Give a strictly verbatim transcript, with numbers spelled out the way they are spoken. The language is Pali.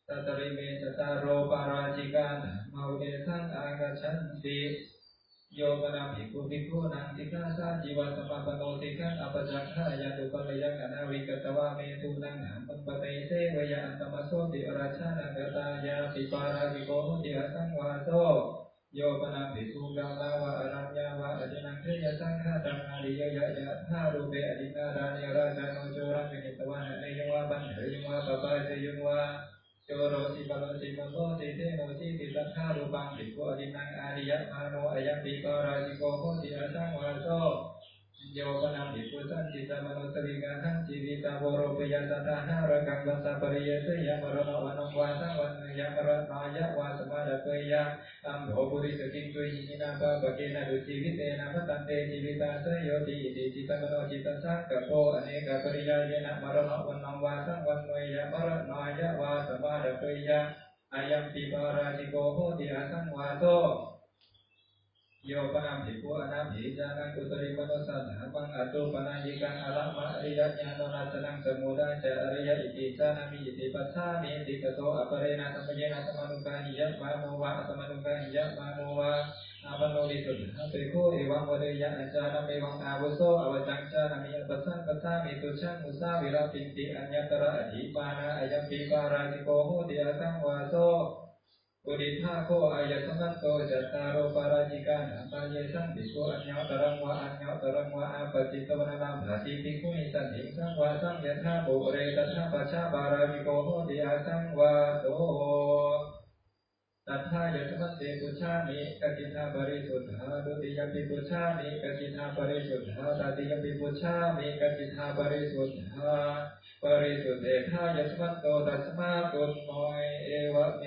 Sattariṃ me cattāro pārājikā dhammā udesaṃ āgacchanti. Yo pana bhikkhu bhikkhūnaṃ sikkhāsājīvasamāpanno sikkhaṃ apacatthāya dupariyaṃ anāvikatvā methunaṃ dhammaṃ paṭiseveyyātamasopi, arajānagāthāyāpi pārājiko hoti asaṃvāso. Yo pana bhikkhu gāmā vā araññā vā ajinaṃ deyyasaṅkhātaṃ ādiyeyya yathārūpe adinnādāne, rājāno coraṃ gahetvā hanayyuṃ vā bandheyyuṃ vā pāpājeyyuṃ vā, coro siparo simabho sittemoceti, tathārūpaṃ bhikkhu adinnaṃ ādiyamāno, ayampi pārājiko hoti asaṃvāso. Yo pana bhikkhu sañcittamano savigāhaṃ jīvitā voropiyā sattahārakaṃ, passa pariyeseyya maraṇavaṇṇaṃ vāsaṃ vaṇṇeyya maraṇāya vā samādapeyya, ambho purisakiṃ tuyhiṃ hīnā pāpakena dujjīvitena, matante jīvitā seyyo'ti. Iti cittamano cittasaṅkappo anekapariyāyena maraṇavaṇṇaṃ vāsaṃ vaṇṇeyya maraṇāya vā samādapeyya, ayampi pārājiko hoti asaṃvāso. Yo pana bhikkhu anabhijānaṃ uttarimanussādhammaṃ attūpanāyikaṃ alamariyañāṇo, nassanaṃ samudāya ca ariya iti jānāmi iti pacchāmīti, tato aparena samayena samanuggāhiyamāno vā asamanuggāhiyamāno vā āpanno visuddhāpekkho evaṃ vadeyya: ajjhānam evaṃ āvuso, avaccaṃ jānāmi, apaccaṃ passāmi, tucchaṃ musāviraṃ, pīti aññatra adhimānā, ayampi pārājiko hoti asaṃvāso. Uddiṭṭhā kho āyasmanto cattāro pārājikā dhammā, yesaṃ bhikkhu aññataraṃ vā aññataraṃ vā āpacchitvā na labhati bhikkhuhi, saṃ hiṃsaṃ vā saṃ yathā pure tathāpajjā pārājiko hoti asaṃvāso. Tatthāyasmante pucchāmi: kaccitha parisuddhā? Dutiyampi pucchāmi: kaccitha parisuddhā? Tatiyampi pucchāmi: kaccitha parisuddhā? Parisuddhetthāyasmanto, tasmā tuṇhī, evaṃ